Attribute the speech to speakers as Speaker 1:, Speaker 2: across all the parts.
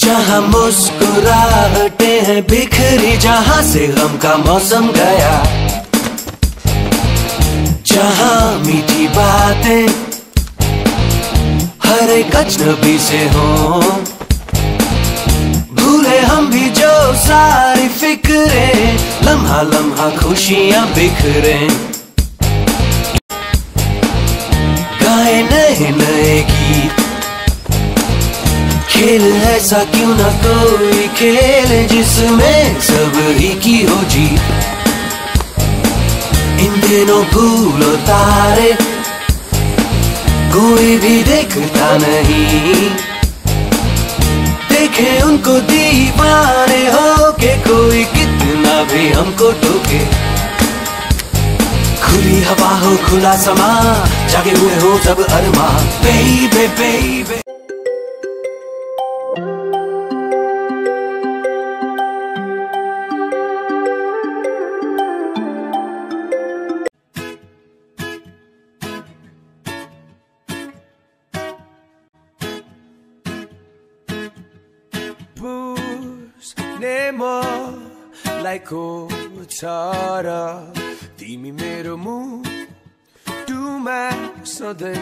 Speaker 1: जहाँ मुस्कुराहटे हैं बिखरी, जहाँ से गम का मौसम गया, जहाँ मीठी बातें हर एक अजनबी से हों, भूले हम भी जो सारी फिक्रें, लम्हा लम्हा खुशियाँ बिखरे, गाए नए नए गीत, खेल ऐसा क्यों ना कोई खेल जिसमें सबरी की हो जीत। इन दिनों फूल तारे कोई भी देखता नहीं, देखे उनको दीवाने हो के कोई कितना भी हमको टोके। खुली हवा हो खुला समा, जागे हुए हो सब अरमा, बेबे बेबे। लाइको छारा तिमी मेरो मुटुमा सधैँ,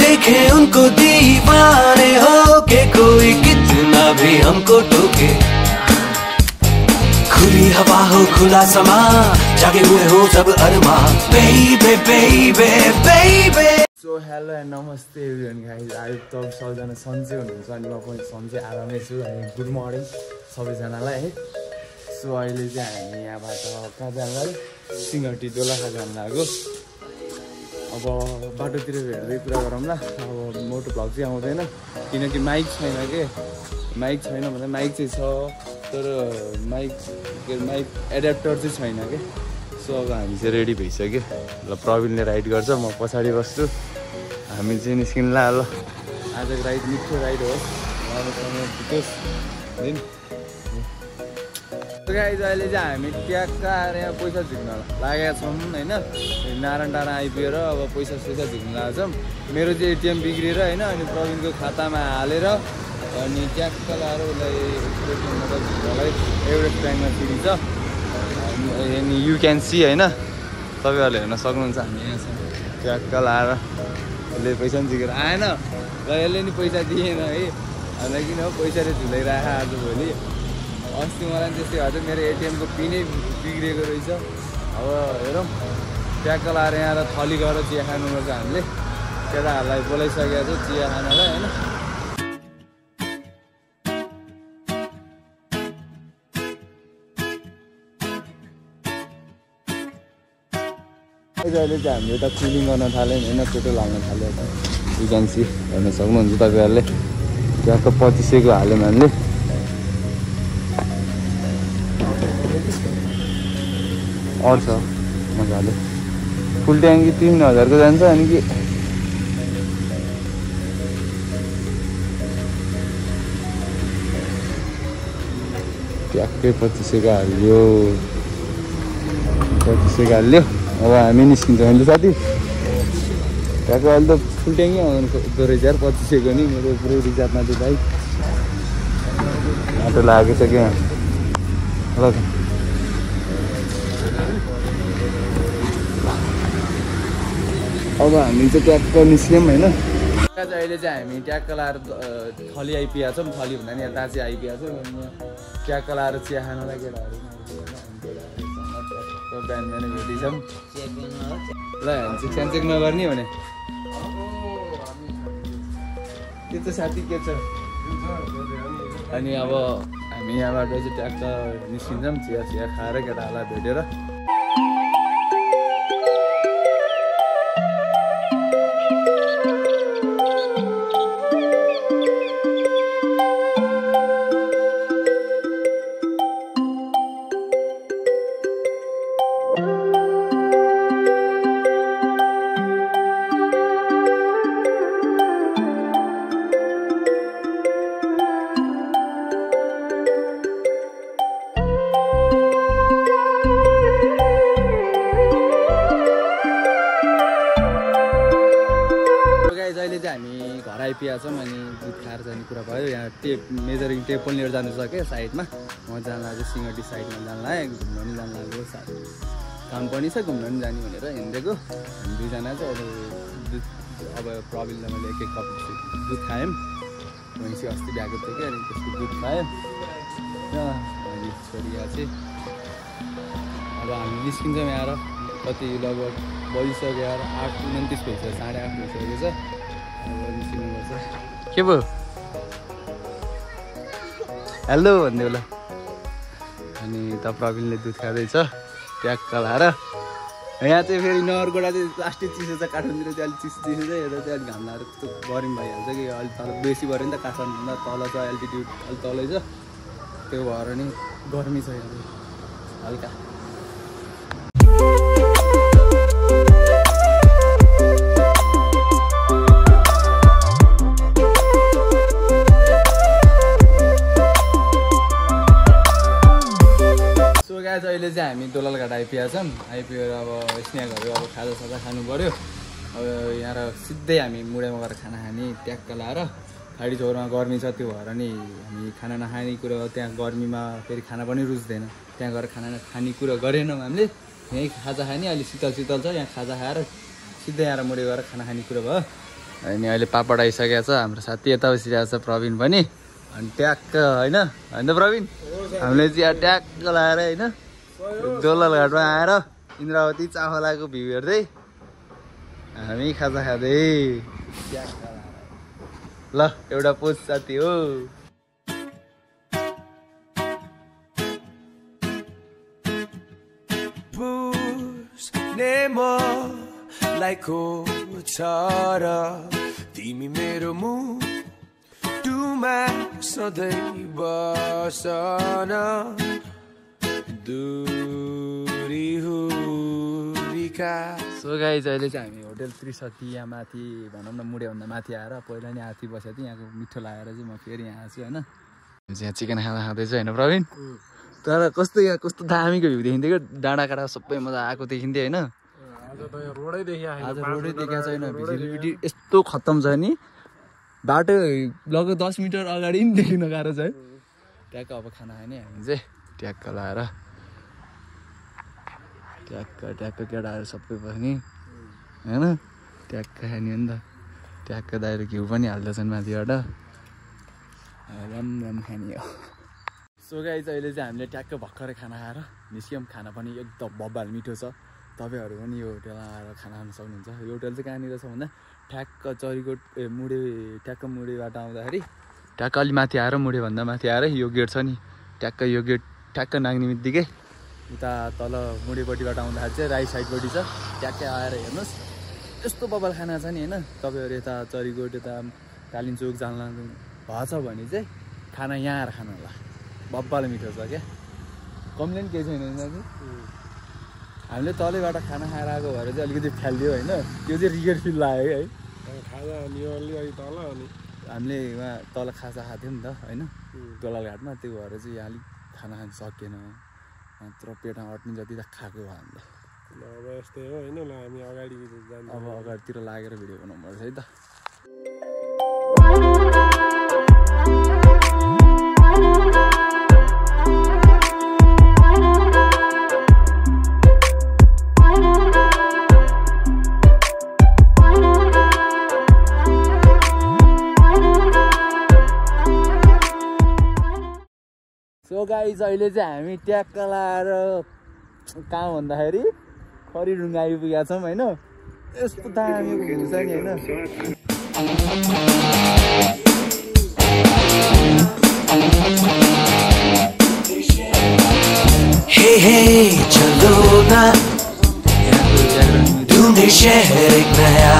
Speaker 1: देखे उनको दीवाने हो के कोई कितना भी हमको टोके। खुली हवा हो खुला समा, जागे हुए हो सब अरमा, बेबे बेबे बेबे।
Speaker 2: सो हेलो एन्ड नमस्ते एभ्रिवान गाइज। आज तपाईँ सबैजना सन्चै हुनुहुन्छ अनि म पनि सन्चै आरामै छु। अनि गुड मर्निङ सबैजनालाई है। सो अहिले चाहिँ हामी यहाँबाट कहाँ जानु, सिंहटी दोलखा जानु लाग्यो। अब बाटोतिर भेट्दै कुरा गरौँला। अब मोटो भ्लग चाहिँ आउँदैन किनकि माइक छैन के, माइक छैन भन्दा माइक चाहिँ छ तर माइक एड्याप्टर चाहिँ छैन के। सो अब हामी चाहिँ रेडी भइसक्यो। ल प्रवीणले राइड गर्छ, म पछाडि बस्छु। हामी चाहिँ निस्किन्ला। ल आजको राइड मिठो राइड हो, बिकज दिन गाइज अहिले चाहिँ हामी ट्याक्क आएर यहाँ पैसा झिक्न लागेका छौँ होइन। नारायण डाँडा आइपुगेर अब पैसा झिक्न लागेको छौँ। मेरो चाहिँ एटिएम बिग्रिएर होइन, अनि प्रवीणको खातामा हालेर अनि ट्याक्क लाएर उसलाई झिक्नलाई एभरेस्ट ब्याङ्कमा सिडी छ। अनि यु क्यान सी होइन, तपाईँहरूले हेर्न सक्नुहुन्छ। हामी यहाँ ट्याक्क लाएर उसले पैसा पनि झिकेर आएन र यसले नि पैसा दिएन है। अन्त किन हो पैसाले झुलाइरहेको आज भोलि। अस्ति मलाई त्यस्तै हजुर मेरो एटिएमको पिनै बिग्रिएको रहेछ। अब हेरौँ ट्याक्क लाएर यहाँ थली गएर चिया खानुपर्छ। हामीले केटाहरूलाई बोलाइसकेको छ चिया खानलाई होइन। अहिले चाहिँ हामी यता कुलिङ गर्न थाल्यौँ होइन, पेट्रोल हाल्न थाल्यो। युक्यान्सी हेर्न सक्नुहुन्छ तपाईँहरूले। ट्याक्क 2500को हाल्यौँ हामीले। अरू छ मजाले फुल ट्याङ्की 3000को जान्छ। अनि कि ट्याक्कै 2500को हाल्यो, 2500को हाल्यो। अब हामी निस्किन्छौँ अहिले साथी। ट्याक्क अहिले त फुल ट्याङ्की आउँदो रहेछ यार 2500को नि। मेरो पुरै रिजर्भमा चाहिँ बाइक बाटो लागेको छ क्या। ल अब हामी चाहिँ ट्याक्क निस्क्यौँ होइन। अहिले चाहिँ हामी ट्याक्क लाएर थली आइपुगेका छौँ। थली भन्दा नि यहाँ दाँची आइपुगेका छौँ। ट्याक्क लाएर चिया खानलाई केटाहरू बिहान बिहानै भेटिन्छौँ। ल हामी चाहिँ स्यानचेक नगर्ने भने के छ साथी, के छ। अनि अब हामी यहाँबाट चाहिँ ट्याक्क निस्किन्छौँ चिया खाएर केटाहरूलाई भेटेर। अहिले चाहिँ हामी घर आइपुगेका छौँ। अनि दुध खाएर आएर जाने कुरा भयो। यहाँ टेप मेजरिङ टेप पनि लिएर जानु सक्यो साइडमा। म जान लाग्यो सिङ्गटी साइडमा जान लाग्यो, घुम्न पनि जान लाग्यो। काम पनि छ, घुम्न पनि जाने भनेर हिँडेको। हामी दुईजना चाहिँ अब प्रवीणलाई मैले एक कप दुध खायौँ। भैँसी अस्ति भ्याएको थियो कि, अनि त्यसको दुध खायौँ र हामी छोरी यहाँ चाहिँ अब हामी निस्किन्छौँ यहाँ। कति लगभग बजिसक्यो यार, 8:29 भइसक्यो, 8:30 भइसकेको छ। अब निस्किनुपर्छ। के भयो हेलो भन्दै होला। अनि त प्रवीणले दुध खाँदैछ ट्याक्क लाएर। यहाँ चाहिँ फेरि नगरकोटा चाहिँ लास्टै चिसो छ, काठमाडौँतिर चाहिँ अलिक चिसो छ। यता चाहिँ अलिक घाम लाएर त्यस्तो गरम भइहाल्छ कि अलिक तल बेसी भयो नि त, काठमाडौँभन्दा तल छ, एल्टिट्युड अलिक तलै छ, त्यो भएर नि गर्मी छ यहाँ हल्का। अहिले चाहिँ हामी दोलालघाट आइपुगेका छौँ। आइपुगेर अब स्न्याकहरू अब खाजासाजा खानु पऱ्यो। अब यहाँ सिधै हामी मुडेमा गएर खाना खाने ट्याक्क लाएर। खाडी चौरमा गर्मी छ, त्यो भएर नि हामी खाना नखाने कुरो, त्यहाँ गर्मीमा फेरि खाना पनि रुच्दैन। त्यहाँ गएर खाना खाने कुरो गरेनौँ हामीले। यहीँ खाजा खाने, अहिले शीतल शीतल छ, यहाँ खाजा खाएर सिधै यहाँ मुडे गएर खाना खाने कुरो भयो। अनि अहिले पापड आइसकेको छ, हाम्रो साथी यता बसिरहेको छ प्रवीण पनि। अनि ट्याक्क होइन होइन प्रवीण, हामीले चाहिँ यहाँ ट्याक्क लाएर होइन दोलालघाटमा आएर इन्द्रावती चाखोलाको भ्यू हेर्दै हामी खाजा खाँदै ल एउटा पोज साथी हो।
Speaker 1: तिमी मेरो मुटुमा सधैँ बसन दूरी हुरीका।
Speaker 2: सो गाइज अहिले चाहिँ हामी होटल त्रिशती यहाँ माथि भनौँ न मुडेभन्दा माथि आएर, पहिला नि हात्ती बसेको थिएँ, यहाँको मिठो लागेर चाहिँ म फेरि यहाँ आएको छु होइन। यहाँ चिकन खाना खाँदैछु होइन प्रवीण। तर कस्तो यहाँ कस्तो दामीको भ्यू देखिन्थ्यो क्या, डाँडा काँडा सबै मजा आएको देखिन्थ्यो होइन। आज रोडै देखाएको छैन, भिजिबिलिटी यस्तो खत्तम छ नि, बाटो लगभग 10 मिटर अगाडि पनि देखिन गाह्रो छ है। ट्याक्क अब खाना खाने हामी चाहिँ ट्याक्क लाएर ट्याक्क ट्याक्क केटाहरू सबै पनि होइन ट्याक्क खाने हो नि त। ट्याक्क दाइरो घिउ पनि हाल्दैछन् माथिबाट, रम खाने हो। सो गाइज अहिले चाहिँ हामीले ट्याक्क भर्खरै खाना खाएर निस्क्यौँ। खाना पनि एकदम बब्बाल मिठो छ। तपाईँहरू पनि यो होटेलमा आएर खाना खान सक्नुहुन्छ। यो होटल चाहिँ कहाँनिर छ भन्दा ठ्याक्क चरीकोट ठ्याक्क मुडेबाट आउँदाखेरि ट्याक्क अलि माथि आएर, मुडेभन्दा माथि आएर यो गेट छ नि, ट्याक्क यो गेट ट्याक्क नाग्ने बित्तिकै उता तल मुडेपट्टिबाट आउँदाखेरि चाहिँ राइट साइडपट्टि छ। ट्याक्कै आएर हेर्नुहोस् यस्तो बब्बाल खाना छ नि होइन। तपाईँहरू यता चरीकोट यता कालिम्चोक जान भएको छ भने चाहिँ खाना यहाँ आएर खानु होला, बब्बाल मिठो छ क्या, कम्प्लेन केही छैन दाजु। हामीले तलैबाट खाना खाएर आएको भएर चाहिँ अलिकति फ्यालियो होइन, त्यो चाहिँ रिग्रेट फिल लाग्यो है। हामीले उहाँ तल खाजा खाएको थियौँ नि त होइन दोलालघाटमा, त्यो भएर चाहिँ यहाँ अलिक खाना खान सकेन, मात्र पेटमा अट्ने जति त खाएको भयो हामीले।
Speaker 3: अब यस्तै हो होइन, हामी अगाडि जान्छौँ,
Speaker 2: अब अगाडितिर लागेर भिडियो बनाउनुपर्छ है त। सो गाइज अहिले चाहिँ हामी ट्याक्क लाएर कहाँ भन्दाखेरि खरीढुङ्गा आइपुगेका छौँ होइन। यस्तो दामी भ्यू छ नि होइन।
Speaker 1: हे हे चलो ना ढूंढे शहर एक नया,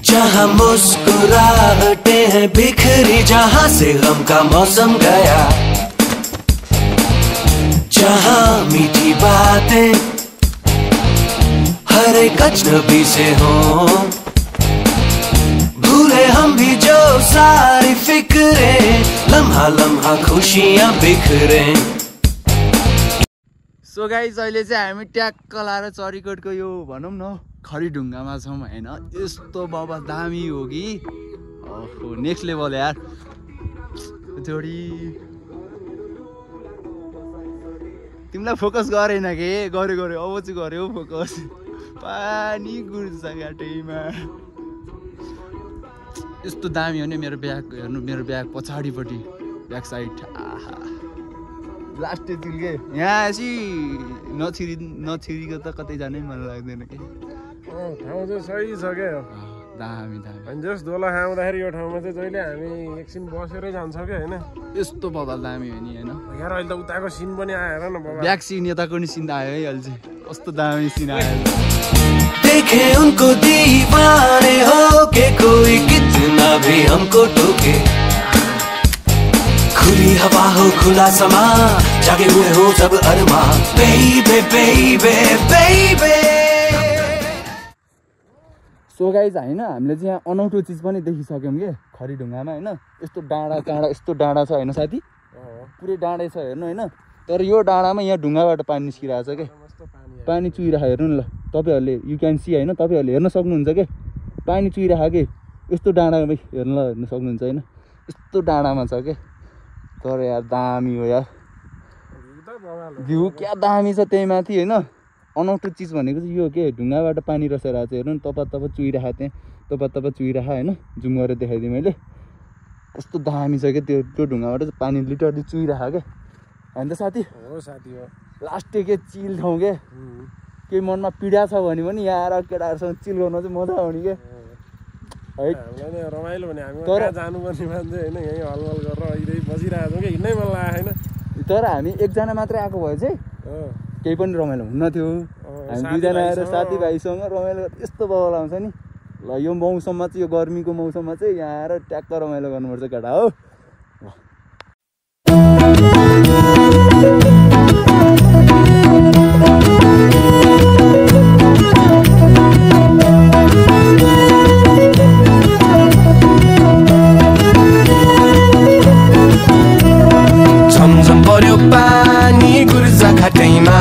Speaker 1: जहाँ मुस्कुराहटें हैं बिखरी, जहाँ से गम का मौसम गया, जहाँ मीठी बातें हर एक अजनबी से हों, भूले हम भी जो सारी फिक्रें, लम्हा लम्हा खुशियाँ बिखरे।
Speaker 2: सो गाइज अहिले चाहिँ हामी ट्याक्क लाएर चरीकोटको यो भनौँ न खरीढुङ्गामा छौँ होइन। यस्तो बाबा दामी हो कि ओहो नेक्स्ट लेभल यार जोडी तिमीलाई फोकस गरेन के गऱ्यो अब चाहिँ गऱ्यो फोकस पानी गुर्छ घाटैमा यस्तो दामी हो नि मेरो ब्याग हेर्नु मेरो ब्याग पछाडिपट्टि ब्याक साइड आहा लास्ट दिन के यहाँ यसि नछिरीको त कतै जानै मन लाग्दैन के
Speaker 3: ठाउँ चाहिँ सही छ क्या
Speaker 2: दामी
Speaker 3: अनि जस दोला खाउँदाखेरि यो ठाउँमा चाहिँ जहिले हामी एकछिन बसेरै जान्छौँ क्या होइन
Speaker 2: यस्तो बदल दामी हो नि होइन
Speaker 3: यहाँ अहिले त उताको सिन पनि आएर न बाबा
Speaker 2: ब्याक सिन यताको नि सिन आयो है अहिले चाहिँ कस्तो दामी सिन आयो
Speaker 1: देखे उनको दीवाने हो के कोई कितना भी हमको टोके खुली हवा हो खुला समा जागे हुए हो सब अरमा बेबे बेबे बेबे
Speaker 2: सो गाइज होइन हामीले चाहिँ यहाँ अनौठो चिज पनि देखिसक्यौँ कि खरीढुङ्गामा होइन यस्तो डाँडा यस्तो डाँडा छ होइन साथी पुरै डाँडै छ हेर्नु होइन तर यो डाँडामा यहाँ ढुङ्गाबाट पानी निस्किरहेको छ क्या पानी चुहिरहेको हेर्नु न ल तपाईँहरूले यु क्यान सी होइन तपाईँहरूले हेर्न सक्नुहुन्छ कि पानी चुहिरहेको कि यस्तो डाँडामा हेर्न सक्नुहुन्छ होइन यस्तो डाँडामा छ क्या तर यार दामी हो यार भ्यू क्या दामी छ त्यही माथि होइन अनौठो चिज भनेको चाहिँ यो के ढुङ्गाबाट पानी रसेर चाहिँ हेर्नु न तप चुहिरहेको त्यहाँ तप चुहिरहेको होइन जुम गरेर देखाइदिएँ मैले कस्तो दामी छ क्या त्यो ढुङ्गाबाट चाहिँ पानी लिटरली चुहिरहेको क्या होइन त साथी
Speaker 3: हो साथी हो
Speaker 2: लास्ट के चिल ठाउँ के केही मनमा पीडा छ भने पनि यहाँ आएर केटाहरूसँग चिल गर्न चाहिँ मजा आउने क्या
Speaker 3: है रमाइलो भने हामी तर जानुपर्ने मान्छे होइन यहीँ हलवल गरेर अहिले बसिरहेको छौँ कि हिँड्नै मन लाग्यो होइन
Speaker 2: तर हामी एकजना मात्रै आएको भए चाहिँ केही पनि रमाइलो हुन्न थियो हामी दुईजना आएर साथीभाइसँग रमाइलो यस्तो बवाल आउँछ नि ल यो मौसममा चाहिँ यो गर्मीको मौसममा चाहिँ यहाँ आएर ट्याक्क रमाइलो गर्नुपर्छ केटा हो
Speaker 1: झमझम पर्यो पानी गुर्जा घाटैमा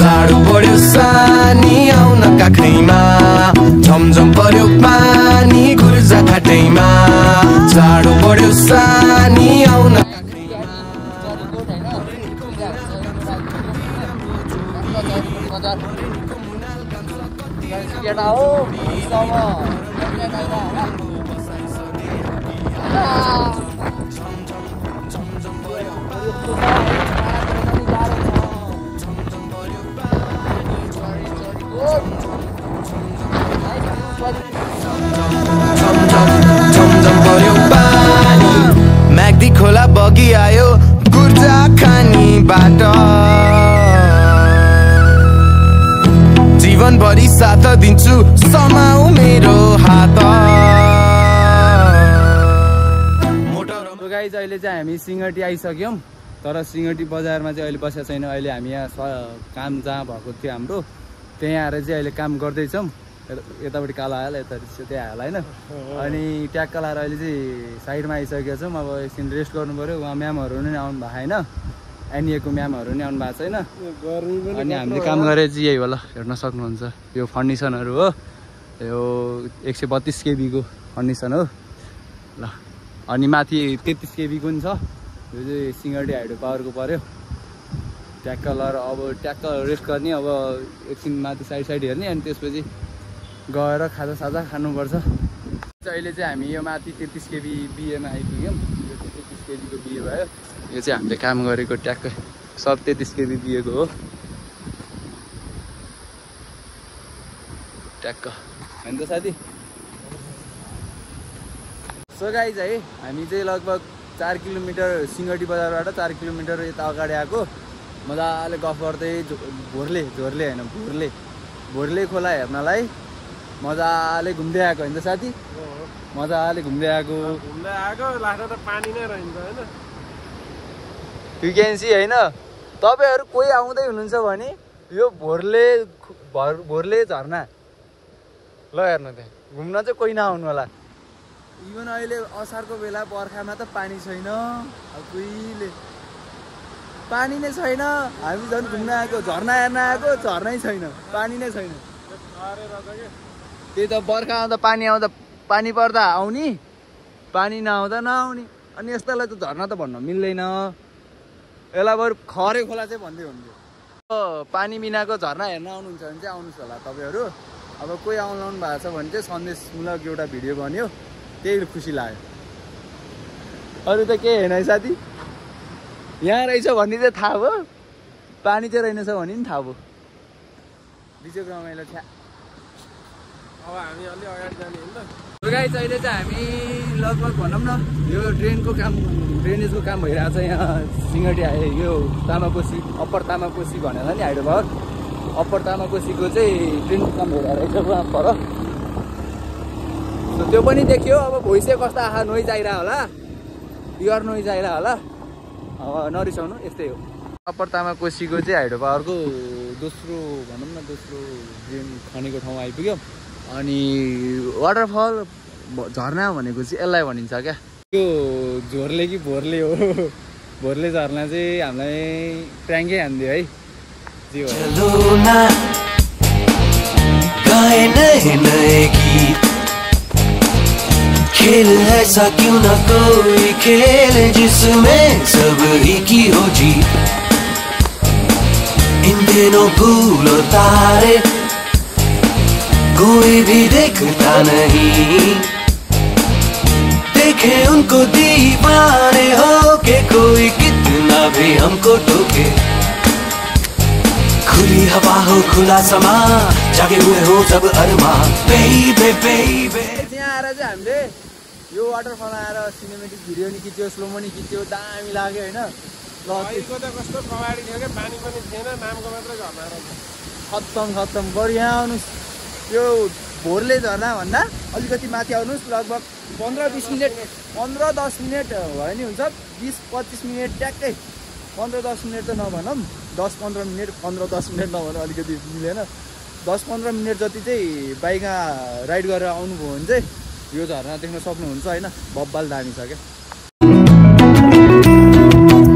Speaker 1: जाडो पर्यो सानी आउन काखैमा झमझम पर्यो पानी गुर्जा घाटैमा जाडो पर्यो सानी आउन झमझम पर्यो पानी म्याग्दी खोला बगी आयो गुर्जा खानीबाट जीवनभरि साथ दिन्छु समाउ मेरो हात
Speaker 2: गाइज अहिले चाहिँ हामी सिङ्गटी आइसक्यौँ तर सिङ्गटी बजारमा चाहिँ अहिले बसेको छैन अहिले हामी यहाँ काम जहाँ भएको थियो हाम्रो त्यहाँ आएर चाहिँ अहिले काम गर्दैछौँ यतापट्टि कालो आयो यता त्यहाँ हाल होइन अनि ट्याक्क लाएर अहिले चाहिँ साइडमा आइसकेका छौँ अब एकछिन रेस्ट गर्नु पऱ्यो उहाँ म्यामहरू पनि आउनु भएको होइन एनइएको म्यामहरू पनि आउनु भएको छैन अनि हामीले काम गरेर चाहिँ यही होला हेर्न सक्नुहुन्छ यो फर्निसनहरू हो यो 132 केबीको फर्निसन हो ल अनि माथि 33 केबीको पनि छ यो चाहिँ सिङ्गटी हाइड्रो पावरको पऱ्यो ट्याक्क लाएर अब ट्याक्क रेस्ट गर्ने अब एकछिन माथि साइड हेर्ने अनि त्यसपछि गएर खाजा खानुपर्छ अहिले चाहिँ हामी यो माथि 33 केबी बिएमा आइपुग्यौँ यो 33 केबीको बिए भयो यो चाहिँ हामीले काम गरेको ट्याक्क सब 33 केबी बिएको हो ट्याक्क होइन त साथी सो गाइज है हामी चाहिँ लगभग 4 किलोमिटर सिङ्गटी बजारबाट 4 किलोमिटर यता अगाडि आएको मजाले गफ गर्दै भोरले होइन भोरले खोला हेर्नलाई मजाले घुम्दै आएको होइन त साथी मजाले घुम्दै आएको
Speaker 3: लास्टमा त पानी नै रहन्छ होइन
Speaker 2: यु क्यान सी होइन तपाईँहरू कोही आउँदै हुनुहुन्छ भने यो भोरले झर्ना ल हेर्नु त्यहाँ घुम्न चाहिँ कोही नआउनु होला इभन अहिले असारको बेला बर्खामा त पानी छैन कोहीले पानी नै छैन हामी झन् घुम्न आएको झर्ना हेर्न आएको झर्नै छैन पानी नै छैन त्यही त बर्खा आउँदा पानी पर्दा आउने पानी नआउँदा नआउने अनि यस्तालाई त झर्ना त भन्न मिल्दैन यसलाई बरु खरे खोला चाहिँ भन्दै हुन्थ्यो पानी बिनाको झर्ना हेर्न आउनुहुन्छ भने चाहिँ आउनुहोस् होला तपाईँहरू अब कोही आउनु भएको छ भने चाहिँ सन्देशमूलक एउटा भिडियो बन्यो त्यही खुसी लाग्यो अरू त केही होइन है साथी यहाँ रहेछ भन्ने चाहिँ थाहा भयो पानी चाहिँ रहेनछ भने नि थाहा भयो बिचको रमाइलो थिया
Speaker 3: अब हामी अलि अगाडि जाने हो नि त
Speaker 2: गाइस अहिले चाहिँ हामी लगभग भनौँ न यो ड्रेनेजको काम भइरहेको छ यहाँ सिंगटी आयो यो तामाकोसी अप्पर तामाकोसी भनेर नि हाइड्रोभर अप्पर तामाकोसीको चाहिँ ड्रेनको काम भइरहेको रहेछ उहाँ पर त्यो पनि देखियो अब भोइस कस्तो आहा नोइज आइरह होला प्योर नोइज आइरह होला अब नरिसाउनु यस्तै हो अप्पर तामाकोसीको चाहिँ हाइड्रोभरको दोस्रो भनौँ न दोस्रो ड्रेन खनेको ठाउँ आइपुग्यो अनि वाटरफल झर्ना भनेको चाहिँ यसलाई भनिन्छ क्या यो झोरले कि भोरले हो भोरले झर्ना चाहिँ हामीलाई ट्याङ्कै हान्दियो है जे हो
Speaker 1: खेल ऐसा क्यों ना कोई खेल जिसमें सब एक ही हो जीत इन दिनों फूल और तारे कोई भी देखता नहीं देखे उनको दीवाने हो के कोई कितना भी हमको टोके खुली हवा हो खुला समा जागे हुए हो सब अरमा बेबे बेबे
Speaker 2: यहाँ आएर चाहिँ हामीले यो वाटरफल आएर सिनेमेटिक भिडियो नि खिच्यो स्लोमो नि खिच्यो दामी लाग्यो होइन ल
Speaker 3: अहिलेको त कस्तो कबाडी थियो क्या पानी पनि थिएन नामको मात्रै झर्ना रहेछ
Speaker 2: खत्तम बरु यहाँ आउनुहोस् यो भोरले झर्ना भन्दा अलिकति माथि आउनुहोस् लगभग 15-10 मिनट भयो नि हुन्छ 20-25 मिनट ट्याक्कै 15-10 मिनट त नभनौँ 10-15 मिनट 15-10 मिनट नभनौँ अलिकति मिलेन 10-15 मिनट जति चाहिँ बाइकमा राइड गरेर आउनुभयो भने चाहिँ यो झर्ना देख्न सक्नुहुन्छ होइन बब्बाल दामी छ क्या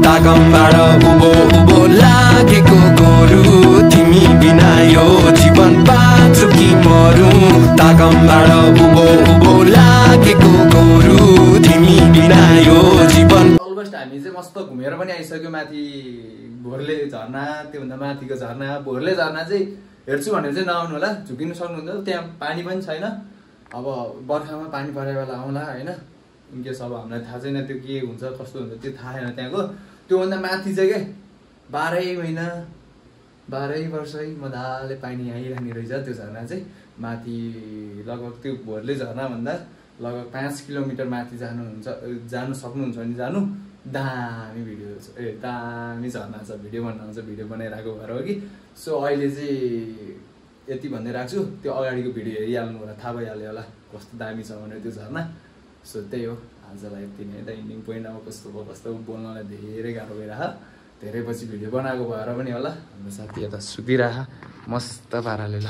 Speaker 1: तागमबाट उभो लागेको गोरु तिमी बिना यो जीवन बाँच्छु कि मरु तागमबाट उभो लागेको गोरु तिमी बिना यो जीवन
Speaker 2: अलमोस्ट हामी चाहिँ मस्त घुमेर पनि आइसक्यो माथि भोरले झर्ना त्योभन्दा माथिको झर्ना भोरले झर्ना चाहिँ हेर्छु भनेर चाहिँ नआउनु होला झुकिनु सक्नुहुन्छ त्यहाँ पानी पनि छैन अब बर्खामा पानी परे बेला आउँला होइन इनकेस अब हामीलाई थाहा छैन त्यो के हुन्छ कस्तो हुन्छ त्यो थाहा छैन त्यहाँको त्योभन्दा माथि चाहिँ के 12 महिना 12 वर्षै मजाले पानी आइरहने रहेछ त्यो झर्ना चाहिँ माथि लगभग त्यो भोरले झर्ना भन्दा लगभग 5 किलोमिटर माथि जानु सक्नुहुन्छ भने जानु दामी भिडियो दामी झर्ना छ भिडियो बनाउँछ भिडियो बनाइरहेको भएर हो कि सो अहिले चाहिँ यति भन्दै राख्छु त्यो अगाडिको भिडियो हेरिहाल्नु होला थाहा भइहाल्यो होला कस्तो दामी छ भनेर त्यो झर्ना सो त्यही हो आजलाई यति नै इन्डिङ पोइन्ट अब कस्तो भयो कस्तो बोल्नलाई धेरै गाह्रो भइरह धेरै पछि भिडियो बनाएको भएर पनि होला हाम्रो साथी यता सुतिरह मस्त पाराले ल